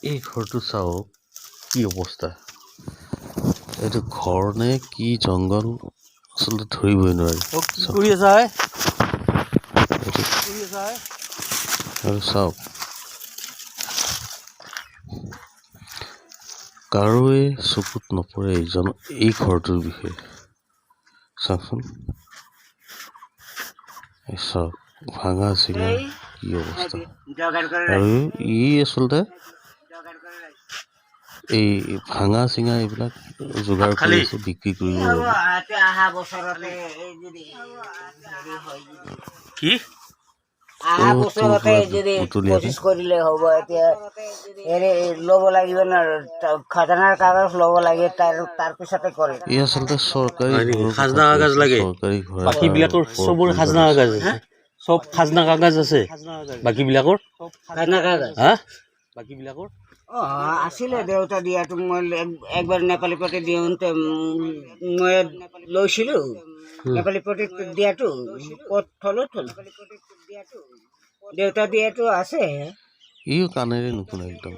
এই ঘৰটো চাওক, কি অৱস্থা! এইটো ঘৰ নে কি জংঘল, আচলতে ধৰিবই নোৱাৰি। অ, কি কৰি আছা হে? এইটো কি কৰি আছা হে? আৰু চাওক, কাৰোৱে চকুত নপৰে এইজন এই ঘৰটোৰ বিষয়ে। চাওকচোন, এই চাওক, ভাঙা চিঙা কি অৱস্থা। আৰু ই আচলতে এই ভাঙা চিঙা এইবিলাক যোগাৰ কৰি খালি? আছে বিক্ৰী কৰিবৰ বাবে। অহা বছৰতে এই যদি হেৰি হয় যদি কি? অহা অ' বছৰতে তোৰ যদি বুটলি আনে। 25 কৰিলে হ'ব। এতিয়া হেৰি ল'ব লাগিব ন, খাজানাৰ কাগজ ল'ব লাগে, তাৰপিছতে কৰে। এই আচলতে চৰকাৰী হয় নেকি? ঘৰৰ কথা খাজনা কৈ কাগজ আছে, লাগে? চৰকাৰী ঘৰ বাকী এটাৰ বিলাকৰ ওপৰত চবৰে কৰিব খাজনা দিছে। কাগজ আছে, চব খাজনা কাগজ আছে বাকী বিলাকৰ। খাজনা কাগজ? হা, বাকী বিলাকৰ। অ, আছিলে দেউতা দিয়াটো। মই একবাৰ নেপালী পাতি দিওঁতে মই লৈছিলোঁ। নেপালী পাতি দিয়াটো ক'ত থলো থলো, দেউতা দিয়াটো আছে। ইও কাণেৰে নুশুনে একদম।